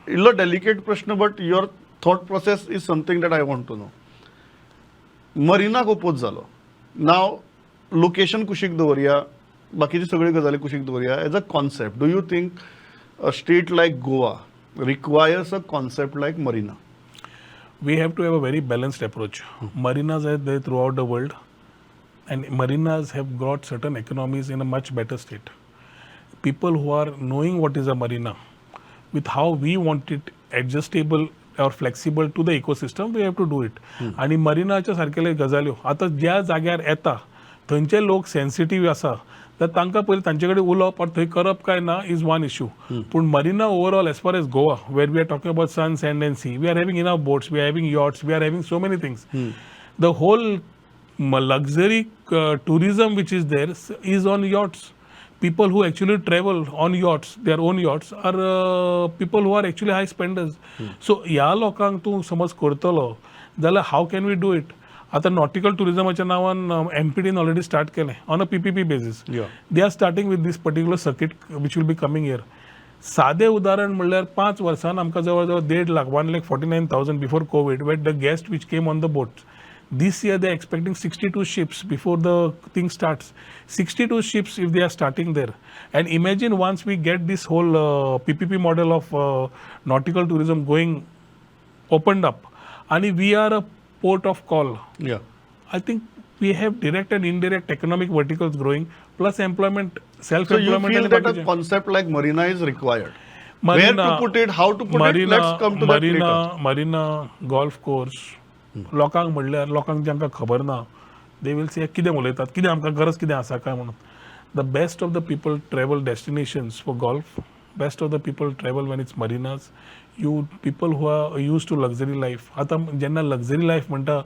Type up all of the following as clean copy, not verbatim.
इल्लो डेलिकेट प्रश्न, but your thought process is something that I want to know. मरिनाक oppose जालो. नाव location कुशीक दवरया, बाकीची सगळी गजाली कुशीक दवरया. As a concept, do you think a state like Goa requires a concept like marina? We have to have a very balanced approach. Marinas are there throughout the world, and marinas have got certain economies in a much better state. People who are knowing what is a marina, with how we want it adjustable or flexible to the ecosystem, we have to do it. आणि मरिनाच्या सारकेले गजाल्यो आतां ज्या जाग्यार येता थंयचे लोक sensitive आसा, तर तांकां पयलीं तांचे कडेन उलोवप और थंय करप काय ना is one issue. पूण marina overall, as far as Goa, where we are talking about sun, sand and sea, we are having enough boats, we are having yachts, we are having so many things. The whole luxury tourism which is there is on yachts. People who actually travel on yachts, their own yachts, are people who are actually high spenders. So ह्या लोकांक तूं समज करतलो जाल्यार how can we do it? आतां nautical टुरिजमाच्या नांवान एमपीडीन already start केलें on a PPP basis. They are starting with this particular circuit which will be coming here. सादें उदाहरण म्हणल्यार पांच वर्सान आमकां जवळ जवळ देड lakh, 1,49,000 before Covid were the guest which came on the boat. This year they are expecting 62 ships before the thing starts. 62 ships if they are starting there. And imagine once we get this whole PPP model of nautical tourism going opened up, and we are a port of call. I think we have direct and indirect economic verticals growing, plus employment, So you self-employment. Feel and that a बाकीचे. Concept like marina is required? Where to put it, how to put it, let's come to that marina later. Marina golf course लोकांक म्हणल्यार लोकांक जांकां खबर ना, they will से कितें उलयतात, कितें आमकां गरज कितें आसा काय म्हणून. The best of the people travel destinations for golf, best of the people travel when it's marinas. You people who are used to luxury life, आतां जेन्ना लक्झरी लायफ म्हणटा,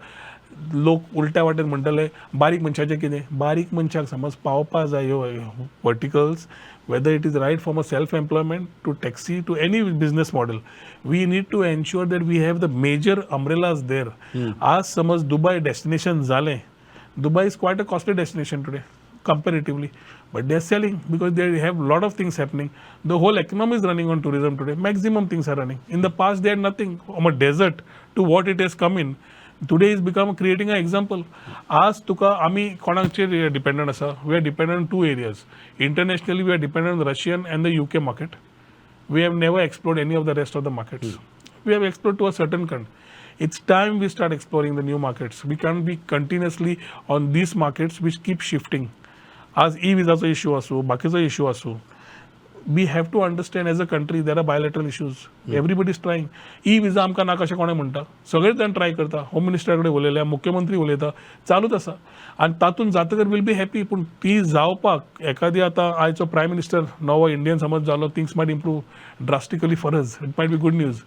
लोक उलट्या वाटेन म्हणटले बारीक मनशाचें कितें. बारीक मनशाक समज पावपा जाय ह्यो verticals, whether it is right from a self employment to taxi to any business model, we need to ensure that we have the major umbrellas there. आज समज दुबय डेस्टिनेशन जालें, Dubai is quite a costly destination today comparatively, but they are selling because they have lot of things happening. The whole economy is running on tourism today. Maximum things are running. In the past they had nothing. From a desert to what it has come in today is become creating an example. आज तुका आमी कोणाचेर dependent आसा? We are dependent on two areas. Internationally, we are dependent on Russian and the UK market. We have never explored any of the rest of the markets. We have explored to a certain kind. It's time we start exploring the new markets. We can't be continuously on these markets which keep shifting. आज E विजाचो issue आसूं, बाकीचो issue आसूं, we have to understand as a country there are bilateral issues. Everybody is trying. E visa आमकां नाका अशें कोणें म्हणटा? सगळे जाण ट्राय करता. होम मिनिस्टरा कडेन उलयल्या, मुख्यमंत्री उलयता, चालूच आसा आनी तातूंत जातकर will be happy. पूण ती जावपाक एखादी आतां आयचो प्रायम मिनिस्टर नवो इंडियन समज जालो, things might improve drastically for us. It might be good news.